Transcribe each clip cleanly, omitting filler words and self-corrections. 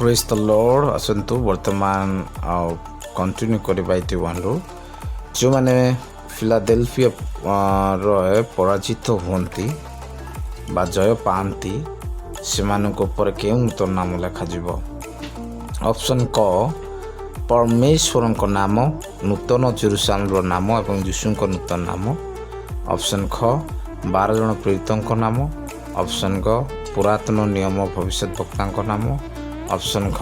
Praise the Lord. ଆସନ୍ତୁ, ବର୍ତ୍ତମାନ ଆଉ କଣ୍ଟିନ୍ୟୁ କରିବା 81ରୁ। ଯେଉଁମାନେ ଫିଲାଡେଲଫିଆ ର ପରାଜିତ ହୁଅନ୍ତି ବା ଜୟ ପାଆନ୍ତି, ସେମାନଙ୍କ ଉପରେ କେଉଁ ନୂତନ ନାମ ଲେଖାଯିବ? ଅପସନ୍ କ, ପରମେଶ୍ୱରଙ୍କ ନାମ, ନୂତନ ଜେରୁସାଲମର ନାମ ଏବଂ ଯୀଶୁଙ୍କ ନୂତନ ନାମ। ଅପସନ୍ ଖ, 12 ଜଣ ପ୍ରେରିତଙ୍କ ନାମ। ଅପସନ୍ ଗ, ପୁରାତନ ନିୟମ ଭବିଷ୍ୟତ ବକ୍ତାଙ୍କ ନାମ। ଅପସନ୍ ଘ,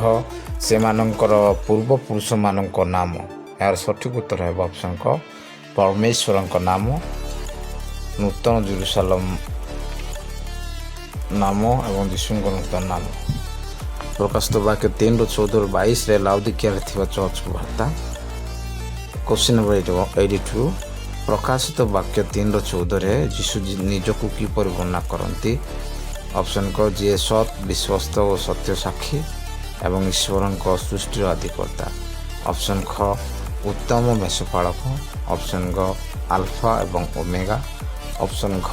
ସେମାନଙ୍କର ପୂର୍ବପୁରୁଷମାନଙ୍କ ନାମ। ଏହାର ସଠିକ୍ ଉତ୍ତର ହେବ ଅପସନ୍ କ, ପରମେଶ୍ୱରଙ୍କ ନାମ, ନୂତନ ଜେରୁସାଲମ ନାମ ଏବଂ ଯୀଶୁଙ୍କ ନୂତନ ନାମ। ପ୍ରକାଶିତ ବାକ୍ୟ 3ର 14ରୁ 22ରେ ଲାଉଦିକିଆରେ ଥିବା ଚର୍ଚ୍ଚକୁ ବାର୍ତ୍ତା। Question number 82। ପ୍ରକାଶିତ ବାକ୍ୟ 3ର 14ରେ ଯୀଶୁ ନିଜକୁ କିପରି ବର୍ଣ୍ଣନା କରନ୍ତି? ଅପସନ୍ କ, ଯିଏ ସତ୍, ବିଶ୍ୱସ୍ତ ଓ ସତ୍ୟ ସାକ୍ଷୀ ଏବଂ ଈଶ୍ୱରଙ୍କ ସୃଷ୍ଟିର ଆଦିକର୍ତ୍ତା। ଅପସନ୍ ଖ, ଉତ୍ତମ ମେଷପାଳକ। ଅପସନ୍ ଗ, ଆଲଫା ଏବଂ ଓମେଗା। ଅପସନ୍ ଘ,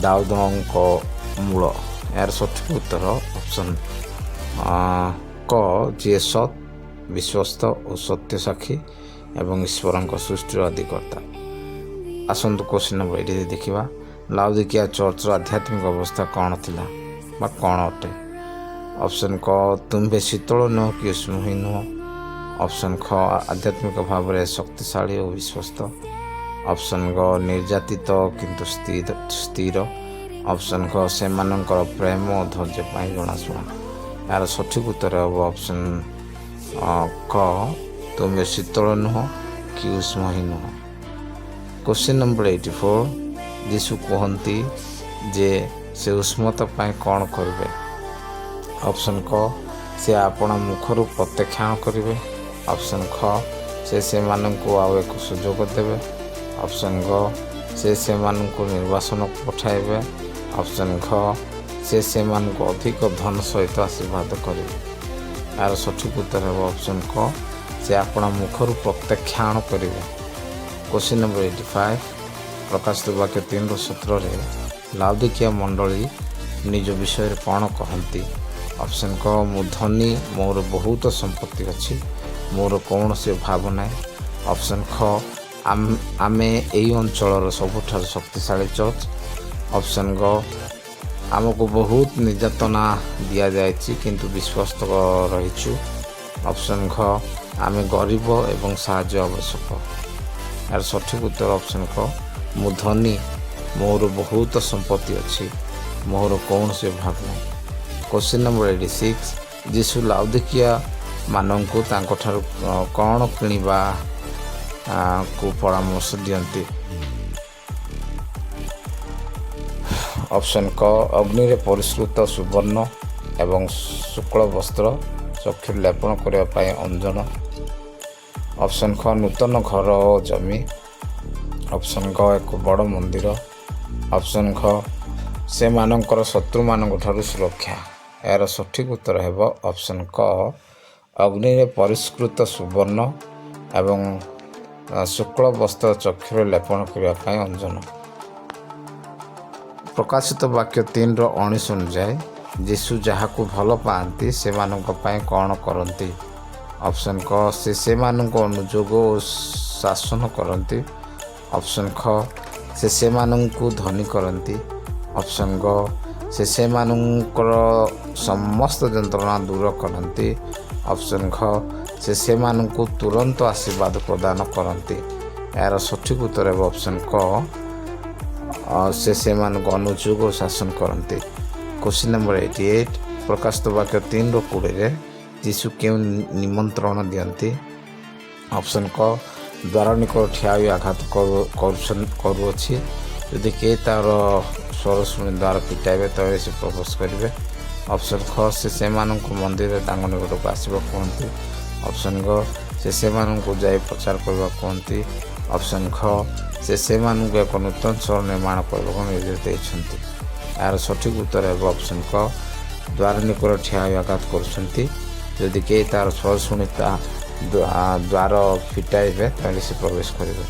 ଦାଉଦଙ୍କ ମୂଳ। ଏହାର ସଠିକ୍ ଉତ୍ତର ଅପସନ୍ କ, ଯିଏ ସତ୍, ବିଶ୍ୱସ୍ତ ଓ ସତ୍ୟ ସାକ୍ଷୀ ଏବଂ ଈଶ୍ୱରଙ୍କ ସୃଷ୍ଟିର ଆଦିକର୍ତ୍ତା। ଆସନ୍ତୁ, କ୍ୱେଶ୍ଚିନ୍ ନମ୍ବର 83 ଦେଖିବା। ଲାଉଦିକିଆ ଚର୍ଚ୍ଚର ଆଧ୍ୟାତ୍ମିକ ଅବସ୍ଥା କ'ଣ ଥିଲା ବା କ'ଣ ଅଟେ? ଅପସନ୍ କ, ତୁମ୍ଭେ ଶୀତଳ ନୁହଁ କି ଉଷ୍ମ ହିଁ ନୁହଁ। ଅପସନ୍ ଖ, ଆଧ୍ୟାତ୍ମିକ ଭାବରେ ଶକ୍ତିଶାଳୀ ଓ ବିଶ୍ୱସ୍ତ। ଅପସନ୍ ଗ, ନିର୍ଯାତିତ କିନ୍ତୁ ସ୍ଥିର ସ୍ଥିର। ଅପସନ୍ ଘ, ସେମାନଙ୍କର ପ୍ରେମ ଓ ଧୈର୍ଯ୍ୟ ପାଇଁ ଜଣାଶୁଣା। ଏହାର ସଠିକ୍ ଉତ୍ତର ହେବ ଅପସନ୍ କ, ତୁମେ ଶୀତଳ ନୁହଁ କି ଉଷ୍ମ ହିଁ ନୁହଁ। Question number 84। ଯୀଶୁ କୁହନ୍ତି ଯେ ସେ ଉଷ୍ମତା ପାଇଁ କ'ଣ କରିବେ? ଅପସନ୍ କ, ସେ ଆପଣା ମୁଖରୁ ପ୍ରତ୍ୟାଖ୍ୟାନ କରିବେ। ଅପସନ୍ ଖ, ସେ ସେମାନଙ୍କୁ ଆଉ ଏକ ସୁଯୋଗ ଦେବେ। ଅପସନ୍ ଗ, ସେ ସେମାନଙ୍କୁ ନିର୍ବାସନକୁ ପଠାଇବେ। ଅପସନ୍ ଘ, ସେ ସେମାନଙ୍କୁ ଅଧିକ ଧନ ସହିତ ଆଶୀର୍ବାଦ କରିବେ। ଏହାର ସଠିକ୍ ଉତ୍ତର ହେବ ଅପସନ୍ କ, ସେ ଆପଣା ମୁଖରୁ ପ୍ରତ୍ୟାଖ୍ୟାନ କରିବେ। Question number 85। ପ୍ରକାଶିତ ବାକ୍ୟ 3ର 17ରେ ଲାଉଦିକିଆ ମଣ୍ଡଳୀ ନିଜ ବିଷୟରେ କ'ଣ କହନ୍ତି? ଅପସନ୍ କ, ମୁଁ ଧନୀ, ମୋର ବହୁତ ସମ୍ପତ୍ତି ଅଛି, ମୋର କୌଣସି ଅଭାବ ନାହିଁ। ଅପସନ୍ ଖ, ଆମେ ଏହି ଅଞ୍ଚଳର ସବୁଠାରୁ ଶକ୍ତିଶାଳୀ ଚର୍ଚ୍ଚ। ଅପସନ୍ ଗ, ଆମକୁ ବହୁତ ନିର୍ଯାତନା ଦିଆଯାଇଛି କିନ୍ତୁ ବିଶ୍ୱସ୍ତ ରହିଛୁ। ଅପସନ୍ ଘ, ଆମେ ଗରିବ ଏବଂ ସାହାଯ୍ୟ ଆବଶ୍ୟକ। ଏହାର ସଠିକ୍ ଉତ୍ତର ଅପସନ୍ କ, ମୁଁ ଧନୀ, ମୋର ବହୁତ ସମ୍ପତ୍ତି ଅଛି, ମୋର କୌଣସି ଅଭାବ ନାହିଁ। Question number 86। ଯୀଶୁ ଲାଉଦିକିଆ ମାନଙ୍କୁ ତାଙ୍କଠାରୁ କ'ଣ କିଣିବା କୁ ପରାମର୍ଶ ଦିଅନ୍ତି? ଅପସନ୍ କ, ଅଗ୍ନିରେ ପରିଷ୍କୃତ ସୁବର୍ଣ୍ଣ ଏବଂ ଶୁକ୍ଳ ବସ୍ତ୍ର, ଚକ୍ଷୁରେ ଲେପନ କରିବା ପାଇଁ ଅଞ୍ଜନ। ଅପସନ୍ ଖ, ନୂତନ ଘର ଓ ଜମି। ଅପସନ୍ ଗ, ଏକ ବଡ଼ ମନ୍ଦିର। ଅପସନ୍ ଘ, ସେମାନଙ୍କର ଶତ୍ରୁମାନଙ୍କ ଠାରୁ ସୁରକ୍ଷା। ଏହାର ସଠିକ୍ ଉତ୍ତର ହେବ ଅପସନ୍ କ, ଅଗ୍ନିରେ ପରିଷ୍କୃତ ସୁବର୍ଣ୍ଣ ଏବଂ ଶୁକ୍ଳ ବସ୍ତ୍ର, ଚକ୍ଷୁରେ ଲେପନ କରିବା ପାଇଁ ଅଞ୍ଜନ। ପ୍ରକାଶିତ ବାକ୍ୟ 3ର 19 ଅନୁଯାୟୀ ଯୀଶୁ ଯାହାକୁ ଭଲ ପାଆନ୍ତି, ସେମାନଙ୍କ ପାଇଁ କ'ଣ କରନ୍ତି? ଅପସନ୍ କ, ସେ ସେମାନଙ୍କୁ ଅନୁଯୋଗ ଓ ଶାସନ କରନ୍ତି। ଅପସନ୍ ଖ, ସେ ସେମାନଙ୍କୁ ଧନୀ କରନ୍ତି। ଅପସନ୍ ଗ, ସେ ସେମାନଙ୍କର ସମସ୍ତ ଯନ୍ତ୍ରଣା ଦୂର କରନ୍ତି। ଅପସନ୍ ଘ, ସେ ସେମାନଙ୍କୁ ତୁରନ୍ତ ଆଶୀର୍ବାଦ ପ୍ରଦାନ କରନ୍ତି। ଏହାର ସଠିକ୍ ଉତ୍ତର ହେବ ଅପସନ୍ କ, ସେ ସେମାନଙ୍କୁ ଅନୁଯୋଗ ଓ ଶାସନ କରନ୍ତି। Question number 88। ପ୍ରକାଶିତ ବାକ୍ୟ 3ର 20ରେ ଯୀଶୁ କେଉଁ ନିମନ୍ତ୍ରଣ ଦିଅନ୍ତି? ଅପସନ୍ କ, ଦ୍ୱାର ନିକଟ ଠିଆ ହୋଇ ଆଘାତ କରୁଅଛି, ଯଦି କେହି ତାର ସ୍ୱର ଶୁଣି ଦ୍ୱାର ଫିଟାଇବେ, ତେବେ ସେ ପ୍ରବେଶ କରିବେ। ଅପସନ୍ ଖ, ସେ ସେମାନଙ୍କୁ ମନ୍ଦିରରେ ତାଙ୍କ ନିକଟକୁ ଆସିବାକୁ କୁହନ୍ତି। ଅପସନ୍ ଗ, ସେ ସେମାନଙ୍କୁ ଯାଇ ପ୍ରଚାର କରିବାକୁ କୁହନ୍ତି। ଅପସନ୍ ଘ, ସେ ସେମାନଙ୍କୁ ଏକ ନୂତନ ସହର ନିର୍ମାଣ କରିବାକୁ ନିର୍ଦ୍ଦେଶ ଦେଇଛନ୍ତି। ଏହାର ସଠିକ୍ ଉତ୍ତର ହେବ ଅପସନ୍ କ, ଦ୍ୱାର ନିକଟ ଠିଆ ହୋଇ ଆଘାତ କରୁଛନ୍ତି, ଯଦି କେହି ତାର ସ୍ୱର ଶୁଣି ତା ଦ୍ୱାର ଫିଟାଇବେ, ତାହେଲେ ସେ ପ୍ରବେଶ କରିବେ।